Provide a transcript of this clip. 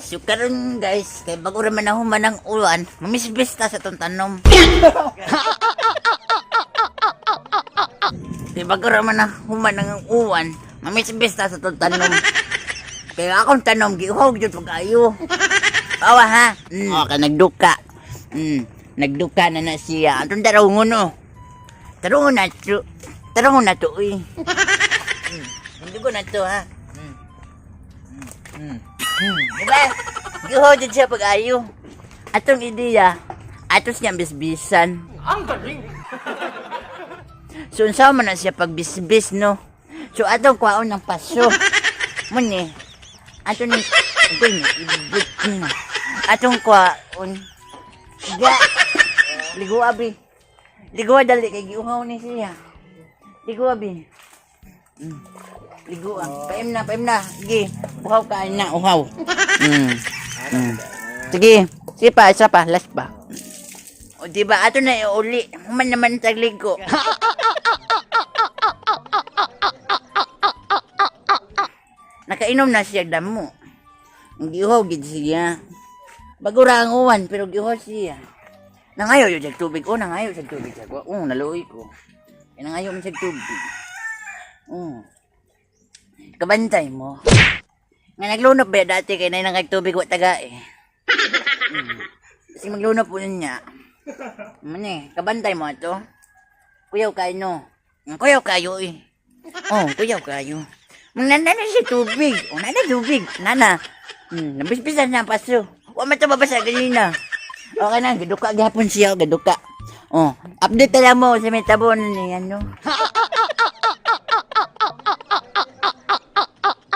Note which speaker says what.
Speaker 1: So karon guys, kay bago ra man nahuman ang ulan, mamisbis ta sa tong tanom. Kay bago ra man nahuman ang uwan, mamisbis ta sa tong tanom. Kaya akong tanom giuhog jud pag-ayo. Awa ha. Oh, kay nagduka. Nagduka na na siya. Atong tarungon no. Tarungon na to. Tarungon na to uy. Hindi ko na to ha. Diba? Giho jud siya pag-ayo. Atong ideya, atos niyang bisbisan.
Speaker 2: Ang galing!
Speaker 1: So, unsa man na siya pagbisbis, no? So, atong kwaon ng paso. Muni, ato ni, agoy ni, ibit na. Atong kwaon. Ga! Ligo, abi. Ligo, dali, kay giuhaw ni siya. Ligo, abi. Ligo, ah. Paim na, paim na. Sige, uhaw ka na, uhaw. Sige, sige pa, isa pa, last pa. O, di ba, ato na iuli. Human naman tagligo. Nakainom na siya damo. Ang giuhaw gid siya. Bago ra ang uwan, pero giuhaw siya. Nangayo yun siya tubig. Oh, nangayo siya tubig. Oh, naluoy ko. Eh, nangayo man siya tubig. Oh. Kabantay mo. Nga naglunop ba dati kay nay nangag tubig wa taga eh. Kasi maglunop po niya. Mani, kabantay mo ato. Kuyaw kayo no. Kuyaw kayo eh. Oh, kuyaw kayo. Nana na siya tubig. Oh, nana tubig. Nana. Nabisbisan na ang paso. Wa man to babasa ganina. Okay na, gaduka gihapon siya, gaduka. Oh, update na lang mo sa may tabo na niya, no?